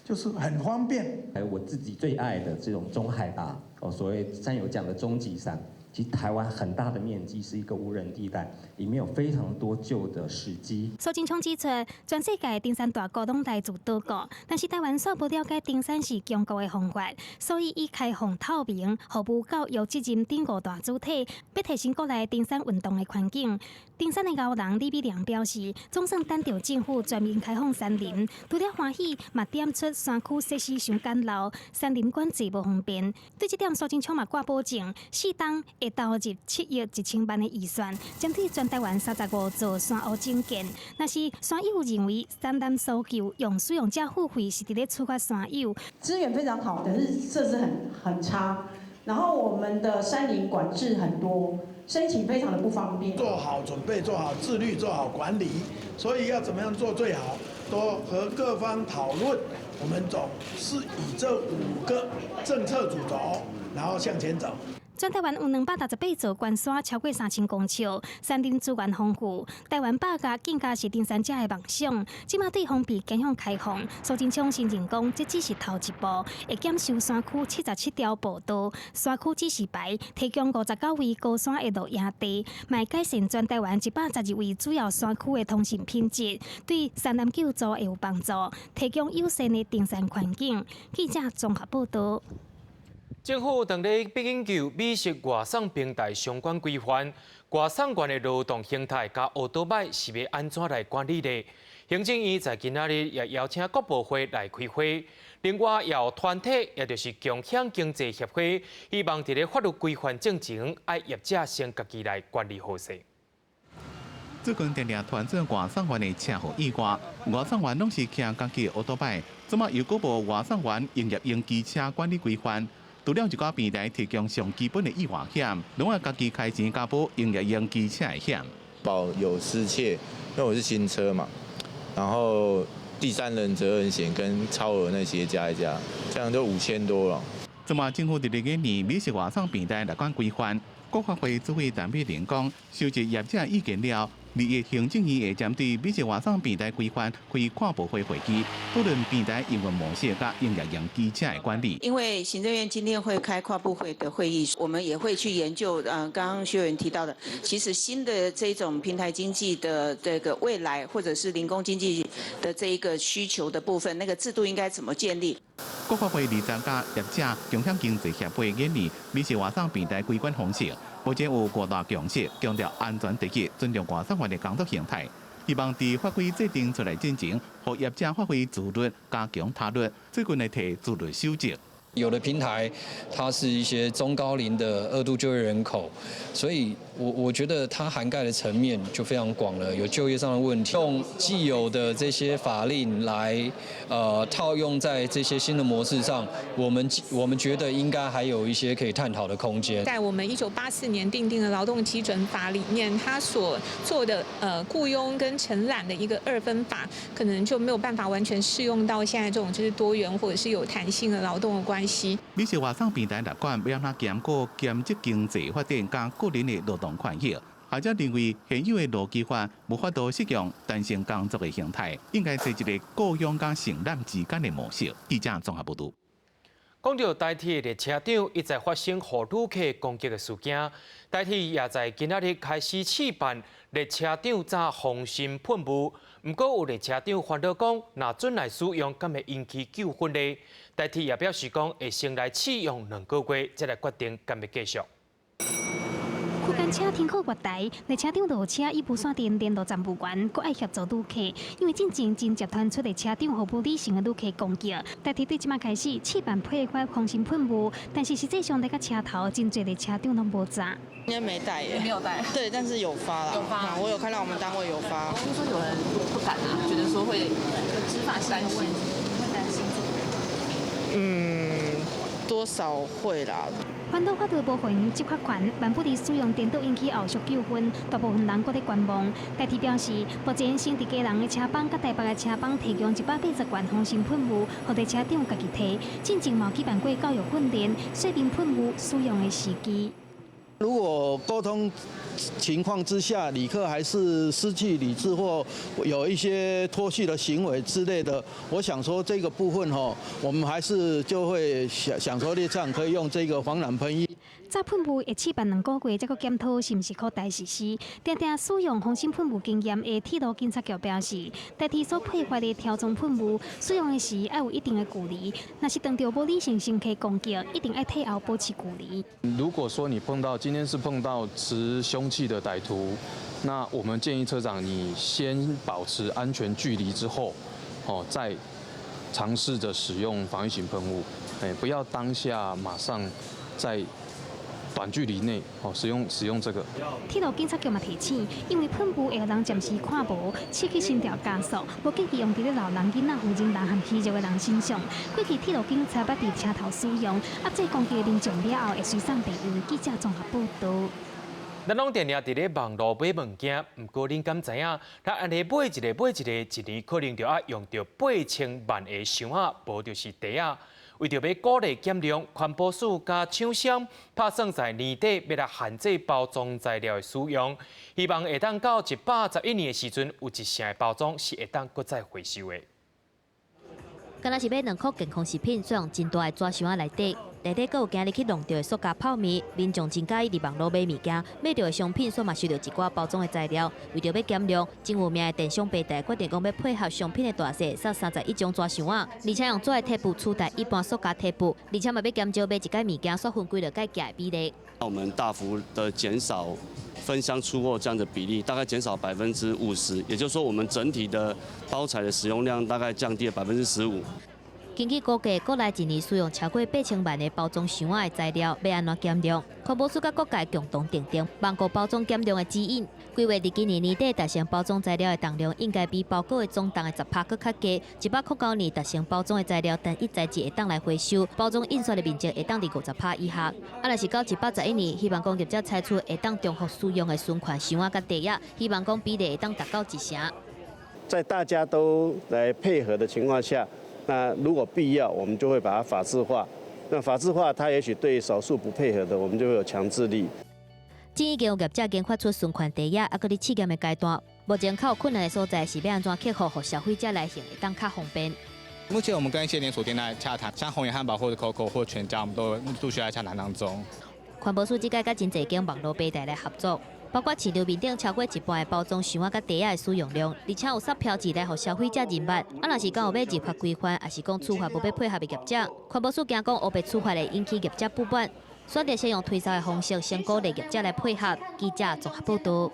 就是很方便。還有我自己最愛的這種中海拔，哦，所謂山友講的終極山，其實台灣很大的面積是一個無人地帶，裡面有非常多舊的史跡。蘇貞昌指出，全世界登山大國攏來自島國，但是台灣煞無了解登山是強國的方法，所以以開放透明、服務教育責任等五大主體，欲提升國內登山運動的環境。登山的鰲人李美良表示，總算等著政府全面開放山林，除了歡喜，嘛點出山區設施傷簡陋，山林管制無方便。對這點，蘇貞昌嘛掛保證，適當會投入7億1千萬的預算，針對全台灣35座山屋整建。若是山友認為山林搜救用使用者付費是佇咧處罰山友，資源非常好，但是設施很差。然後我們的山林管制很多，申請非常的不方便。做好準備，做好自律，做好管理，所以要怎麼樣做最好，多和各方討論。我們總是以這五個政策主軸，然後向前走。全台灣有268座懸山，超過3000公尺，山林資源豐富。台灣百岳更加是登山者的夢想。這馬對封閉走向開放，蘇貞昌承認講，這只是頭一步，會檢修山區77條步道、山區指示牌，提供59位高山的露營地，嘛改善全台灣112位主要山區的通訊品質，對山難救助會有幫助，提供友善的登山環境。記者綜合報道。政府正咧研究美食外送平台相關規範，外送員的勞動形態佮烏多擺是欲按怎來管理呢？行政院在今仔日也邀請各部會來開會，另外也有團體，也就是共享經濟協會，希望佇咧法律規範進前，愛業者先家己來管理好勢。最近定定傳出外送員的車禍意外，外送員攏是騎家己的烏多擺，這馬又閣無外送員營業用機車管理規範。除了一寡平台提供上基本的意外險，攏愛家己開錢加保營業用機車的險。保有失竊，因為我是新車嘛，然後第三人責任險跟超額那些加一加，這樣就5000多了。這馬政府佇咧研擬美食外送平台來管規範，國發會主委陳美玲講，收集業者意見了，2月行政院會針對美食外送平台規範開跨部會會議，討論平台營運模式佮營業用機車的管理。因為行政院今天會開跨部會的會議，我們也會去研究。剛剛薛委員提到的，其實新的這種平台經濟的這個未來，或者是零工經濟的這一個需求的部分，那個制度應該怎麼建立？國發會二十佮業者共享經濟協會研擬美食外送平台規管方式，目前有五大共識，強調安全第一，尊重外送員的工作形態。希望佇法規制定出來進前，予業者發揮自律，加強他律。最近會提自律守則。有的平台，它是一些中高齡的二度就業人口，所以我覺得它涵蓋的層面就非常廣了，有就業上的問題，用既有的這些法令來，套用在這些新的模式上，我們覺得應該還有一些可以探討的空間。在我們1984年訂定的勞動基準法裡面，它所做的僱傭跟承攬的一個二分法，可能就沒有辦法完全適用到現在這種就是多元或者是有彈性的勞動的關係。美食外送平台列管欲按怎兼顧兼職經濟發展佮個人的勞動權益，學者認為現有的勞基法無法度適用彈性工作的形態，應該設一個雇傭佮承攬之間的模式。記者綜合報導。講到台鐵列車長一再發生予旅客攻擊的事件，台鐵也在今仔日開始試辦列車長炸防身噴霧。毋過有列車長煩惱講，若準來使用，敢會引起糾紛呢？台鐵也表示講，會先來試用2個月，才來決定敢欲繼續。區間車停靠月台，列車長落車以無線電聯絡站務員，閣愛協助旅客。因為進前真濟傳出列車長予無理性的旅客攻擊，台鐵對這擺開始試辦配發防身噴霧，但是實際上佇個車頭真濟列車長攏無炸。應該沒帶耶，沒有帶。對，但是有發啦。有發。我有看到我們單位有發。聽說有人不敢啊，覺得說會執法性的問題，會擔心。嗯，多少會啦。環島法律無予𪜶執法權，萬不得使用顛倒引起後續糾紛，大部分人閣咧觀望。台鐵表示，目前先佇基隆的車幫佮台北的車幫提供180元防身噴霧，予列車長家己提。進前嘛舉辦過教育訓練，說明噴霧使用的時機。如果溝通情況之下，旅客還是失去理智或有一些脫序的行為之類的，我想說這個部分吼，我們還是就會想想說列車長可以用這個防染噴霧。炸噴霧會試辦2個月，才閣檢討是毋是擴大實施。定定使用防身噴霧經驗的鐵路警察局表示，台鐵所配發的條裝噴霧使用的時愛有一定的距離，若是碰著無理性乘客攻擊，一定愛退後保持距離。如果說你碰到今天是碰到持兇器的歹徒，那我們建議車長你先保持安全距離之後，哦，再嘗試着使用防禦型噴霧，哎，不要當下馬上在短距離內哦使用這個。鐵路警察局嘛提醒，因為噴霧會予人暫時看無，刺激心跳加速，無建議用佇咧老人、囡仔、婦人和虛弱的人身上。過去鐵路警察捌佇車頭使用，壓制攻擊民眾了後，會隨送病院。記者綜合報導。咱攏定定佇咧網路買物件，毋過恁敢知影？咱按呢買一个買一个，一年可能就愛用著8000萬个箱仔，無就是袋仔。為著欲鼓勵減量，環保署佮廠商拍算在年底欲來限制包裝材料的使用，希望會當到111年的時陣，有一成的包裝是會當閣再回收的。敢若是買2箍健康食品，煞用真大的紙箱仔內底，內底閣有今日去弄著的塑膠泡麵。民眾真佮意佇網路買物件，買著的商品煞嘛收著一寡包裝的材料。為著欲減量，真有名的電商平台決定講欲配合商品的大細，送31種紙箱仔，而且用紙的貼布取代一般塑膠貼布，而且嘛欲減少買一改物件煞分幾落改寄的比例。我們大幅的減少分箱出貨這樣的比例，大概減少50%，也就是說，我們整體的包材的使用量大概降低了15%。根據估計，國內一年使用超過8000萬个包裝箱仔的材料，欲按怎減量？環保署佮各界共同訂定網購包裝減量的指引，規劃佇今年年底達成包裝材料的重量應該比包裹的總重的10%閣較低。109年達成包裝的材料單一材質會當來回收，包裝印刷的面積會當佇50%以下。啊，若是到111年，希望講業者採取會當重複使用的循環箱仔佮袋仔，希望講比例會當達到一成。在大家都來配合的情況下，那如果必要，我們就會把它法制化。那法制化，它也許對少數不配合的，我們就會有強制力。這已經有業者研發出循環袋仔，猶閣佇試驗的階段。目前較有困難的所在是欲按怎克服，予消費者來用會當較方便。目前我們跟一些連鎖店在洽談，像鴻源漢堡或者 COCO 或全家，我們都陸續在洽談當中。環保署這擺佮真濟間網路平台來合作。包括市場面頂超過一半的包裝箱仔佮袋仔的使用量，而且有設標誌來予消費者認捌。啊，若是講有欲立法規範，抑是講處罰無欲配合的業者，環保署驚講烏白處罰會引起業者不滿，選擇先用推銷的方式，先鼓勵業者來配合。記者綜合報導。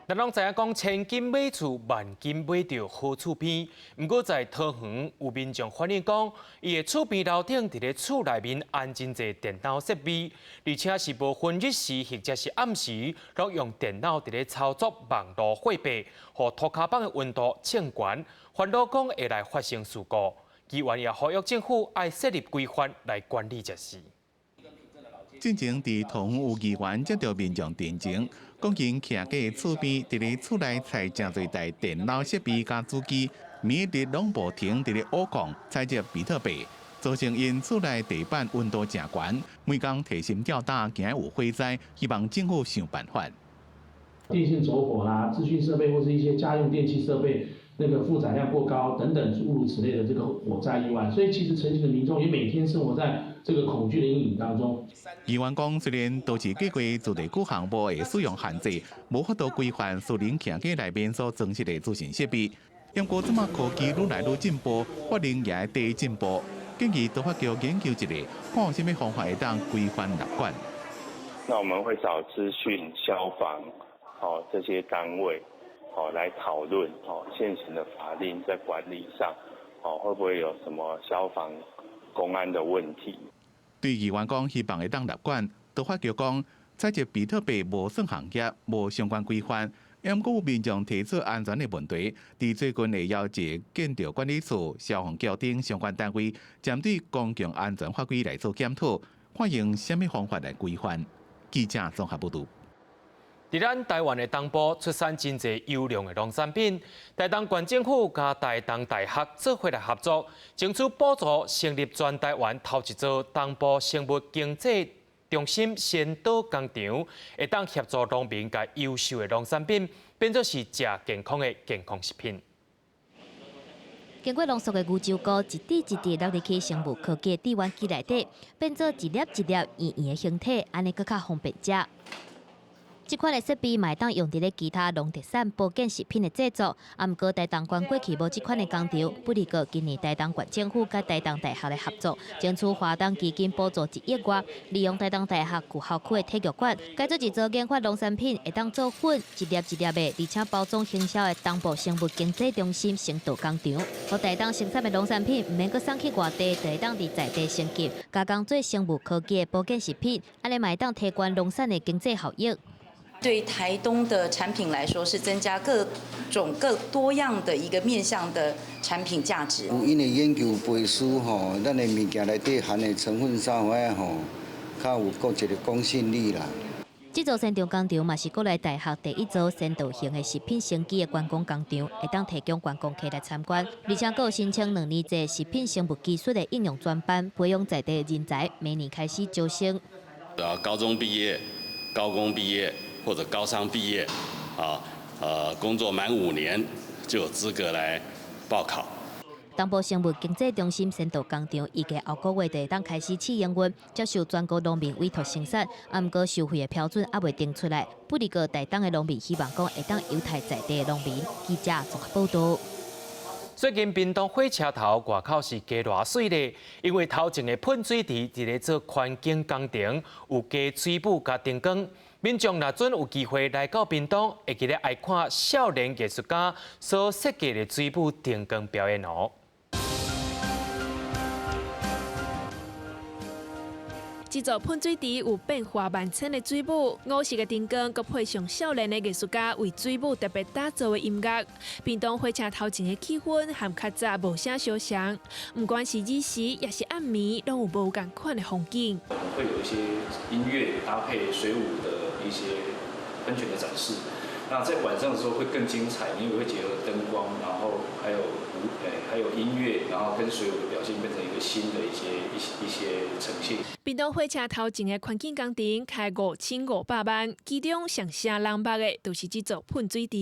咱攏知影講，千金買厝，萬金買著好厝邊。毋過在桃園有民眾反映講，伊的厝邊樓頂佇咧厝內面安真濟電腦設備，而且是無分日時或者是暗時，攏用電腦佇咧操作網路貨幣，予塗跤板的溫度升懸，煩惱講會來發生事故。議員也呼籲政府愛設立規範來管理這事。進前佇桃園有議員接著民眾陳情，講𪜶徛家厝邊，佇咧厝內載誠濟台電腦設備佮主機，每日攏無停佇咧挖礦採集比特幣，造成𪜶厝內地板溫度誠懸，每工提心吊膽，驚有火災，希望政府想辦法。電線走火啦、資訊設備或是一些家用電器設備那個負載量過高等等諸如此類的這個火災意外，所以其實陳情的民眾也每天生活在這個恐懼的陰影當中。議員講，雖然都市計畫自治區項目的使用限制，無法度規範私人徛家內面所裝設的資訊設備，不過這馬科技愈來愈進步，法令也會進步，建議都發局研究一下，看有啥物方法會當規範納管。那我們會找資訊、消防，哦這些單位，哦來討論，哦現行的法令在管理上，哦會不會有什麼消防、公安的問題？對議員講，希望會當納管，都發局講，採集比特幣無算行業，無相關規範，毋過有民眾提出安全的問題，佇最近會邀請建築管理處、消防局等相關單位，針對公共安全法規來做檢討，看用啥物方法來規範。記者綜合報導。佇咱台灣的東部出產真濟優良的農產品，台東縣政府佮台東大學做伙來合作，爭取補助成立全台灣頭一座東部生物經濟中心先導工廠，會當協助農民共優秀的農產品變做是食健康的健康食品。經過濃縮的牛樟菇，一滴一滴落入去生物科技的滴丸機內底，變做一粒一粒圓圓的形體，按呢閣較方便食。這款的設備嘛會當用佇咧其他農特產保健食品的製作，啊，毋過台東縣過去無這款的工廠，不過今年台東縣政府佮台東大學來合作，爭取華東基金補助1億外，利用台東大學舊校區的體育館，改做一座研發農產品會當做粉，一粒一粒的，而且包裝行銷的東部生物經濟中心先導工廠，予台東生產的農產品毋免閣送去外地，就會當佇在地升級，加工做生物科技的保健食品，按呢嘛會當提懸農產的經濟效益。對台東的產品來說，是增加各種各多樣的一個面向的產品價值。有𪜶的研究背書吼，咱的物件內底含的成分啥物吼，較有閣一個公信力啦。這座先導工廠嘛是國內大學第一座先導型的食品生技的觀光工廠，會當提供觀光客來參觀，而且閣有申請2年制食品生物技術的應用專班，培養在地人才，明年開始招生。啊，高中畢業、高工畢業。或者高商畢業，啊，工作滿5年就有資格來報考。東部生物經濟中心先導工廠預計後個月就會當開始試營運，接受全國農民委託生產。啊，毋過收費的標準猶未定出來。不過台東的農民希望講會當優待在地的農民。記者綜合報導。最近屏東火車頭外口是加偌媠咧，因為頭前的噴水池佇咧做環境工程，有加水舞佮燈光。民眾若準有機會來到屏東，會記得愛看少年藝術家所設計的水舞燈光表演哦。這座噴水池有變化萬千的水舞，五色的燈光，閣配上少年的藝術家為水舞特別打造的音樂。屏東火車頭前的氣氛和較早無啥相像，不管是日時抑是暗暝，攏有無仝款的風景。我們會有一些音樂搭配水舞的一些噴泉的展示。那在晚上的時候會更精彩，因為會結合燈光，然後還有舞，還有音樂，然後跟水舞的表現變成一個新的一些呈現。屏東火車頭前的環境工程開5500萬，其中上聲人目的，就是這座噴水池。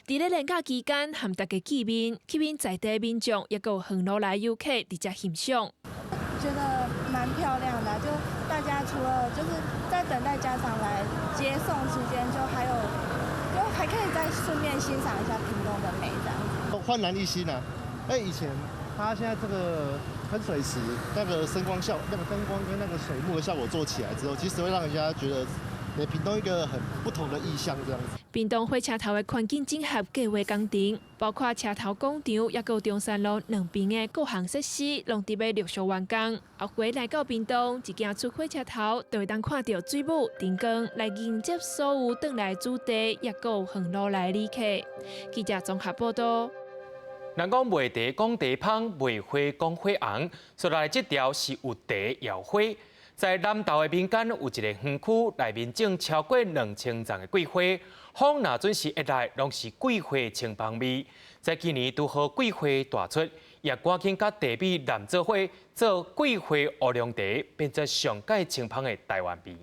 佇咧連假期間，和大家見面，吸引在地民眾，抑閣有遠路來遊客佇遮欣賞。覺得蠻漂亮的，就大家除了就是在等待家長來接送期間，就還有就還可以再順便欣賞一下屏東的美，這樣子。煥然一新啊！以前它現在這個噴水池那個聲光效、那個燈光跟那個水幕的效果做起來之後，其實會讓人家覺得，屏東一個很不同的意象這樣子。屏東火車頭的環境整合計劃工程，包括車頭廣場，抑閣有中山路兩邊的各項設施，攏佇欲陸續完工。後回來到屏東，一行出火車頭，就會當看著水舞燈光，來迎接所有轉來主地，抑閣有遠路來旅客。記者綜合報道。人講賣茶講茶芳，賣花講花紅，說來這條是有茶有花。在南投的民間有一個園區，內面種超過2000叢的桂花，風若準時一來，攏是桂花清芳味。在今年拄好桂花大出，也趕緊佮茶米湳做伙做桂花烏龍茶，變做上蓋清芳的台灣味。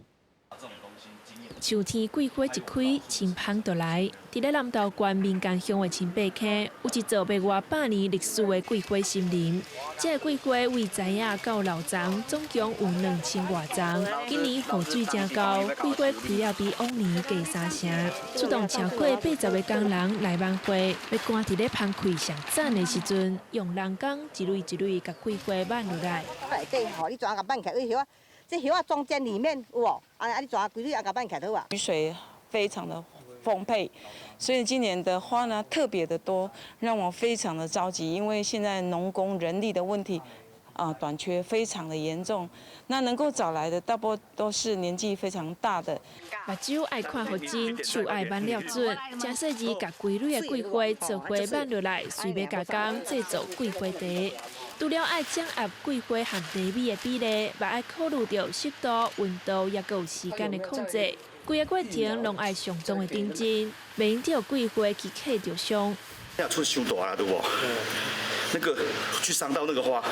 秋天桂花一開，清芳就來。佇咧南投縣民間鄉的清白溪，有一座欲外百年歷史的桂花森林。這個桂花為知影到老欉，總共有2000外叢。今年雨水誠夠，桂花開了比往年加三成。出動超過80个工人來挽花，欲趕佇咧芳開上讚的時陣，用人工一蕊一蕊共桂花挽落來。內底吼，你怎共挽起來？葉仔，這葉仔中間裡面有無？啊，你怎規蕊啊共挽起來好啊？雨水非常的豐沛，所以今年的花呢特別的多，讓我非常的着急，因為現在農工人力的問題啊短缺非常的嚴重，那能夠找來的大多都是年紀非常大的。目睭愛看予真，手愛挽了準，誠細緻共規蕊的桂花做伙挽落來，隨欲加工製作桂花茶。除了愛掌握桂花和茶米的比例，嘛愛考慮著濕度、溫度，抑閣有時間的控制。規个過程攏愛相當的認真，袂用著桂花去磕著傷。要出傷大啦，對無？那個去傷到那個花，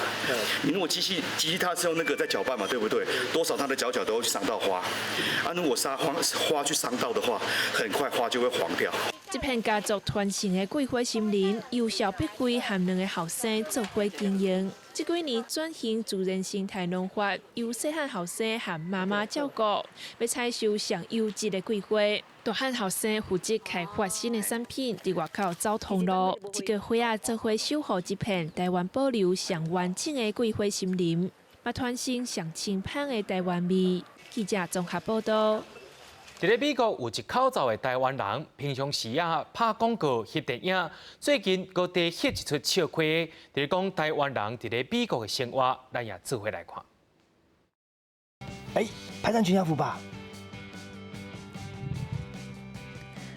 你如果機器它是用那個在攪拌嘛，對不對？多少它的攪腳都會去傷到花。啊，如果殺花花去傷到的話，很快花就會黃掉。這片家族傳承的桂花森林，由蕭碧桂和兩個後生做伙經營。這幾年轉型自然生態農法，由細漢後生和媽媽照顧，欲採收上優質的桂花。大漢後生負責開發新的產品，佇外口走通路。這個花仔做伙守護這片台灣保留上完整的桂花森林，嘛傳承上清芳的台灣味。記者綜合報道。佇咧美國有一口罩的台灣人，平常時啊拍廣告、翕電影，最近閣佇翕一齣笑話，佇咧講台灣人佇咧美國的生活，咱也做伙來看。欸，拍張全家福吧。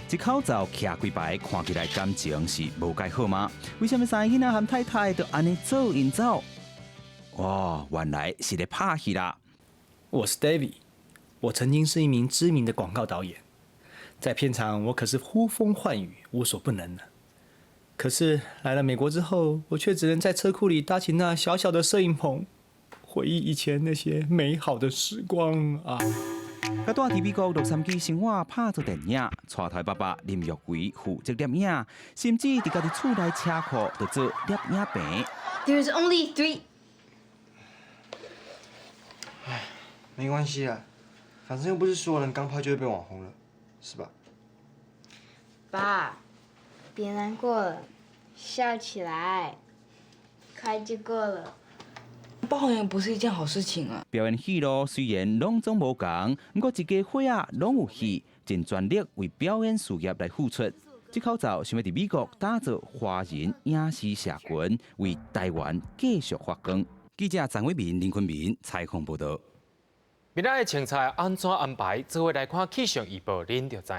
這口罩徛幾排，看起來感情是無蓋好嗎？為啥物三個囡仔和太太都按呢做𪜶走？哦，原來是咧拍戲啦。我是 David。我曾經是一名知名的廣告導演，在片場我可是呼風喚雨，無所不能的。可是來了美國之後，我卻只能在車庫裡搭起那小小的攝影棚，回憶以前那些美好的時光啊！佮住佇美國洛杉磯生活，拍做電影，帶頭爸爸林玉奎負責攝影，甚至佇家己厝內車庫就做攝影棚。 There's only three。唉，沒關係啊。反正又不是所有人剛拍就會變網紅了，是吧？爸，別難過了，笑起來，快就過了。抱怨不是一件好事情啊。表演戲路雖然攏總無仝，毋過一家伙仔攏有戲，盡全力為表演事業來付出。這口罩想欲佇美國打造華人影視社群，為台灣繼續發光。記者張偉民、林坤明採訪報導。明仔的穿菜按怎安排？做伙來看氣象預報，恁就知。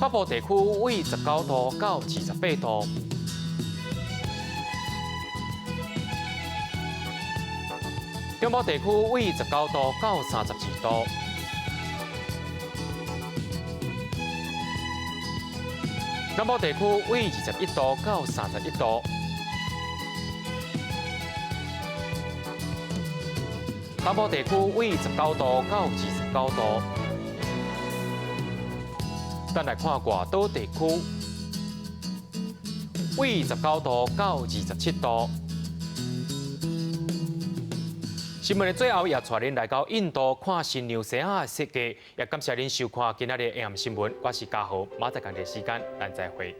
北部地區為19度到28度，中部地區為19度到32度，南部地區為21度到31度。東部地區為19度到29度。咱來看外島地區，為19度到27度。新聞的最後，也帶恁來到印度看新娘生仔的設計，也感謝恁收看今仔日的 AM 新聞。我是嘉豪，明仔載仝個時間，咱再會。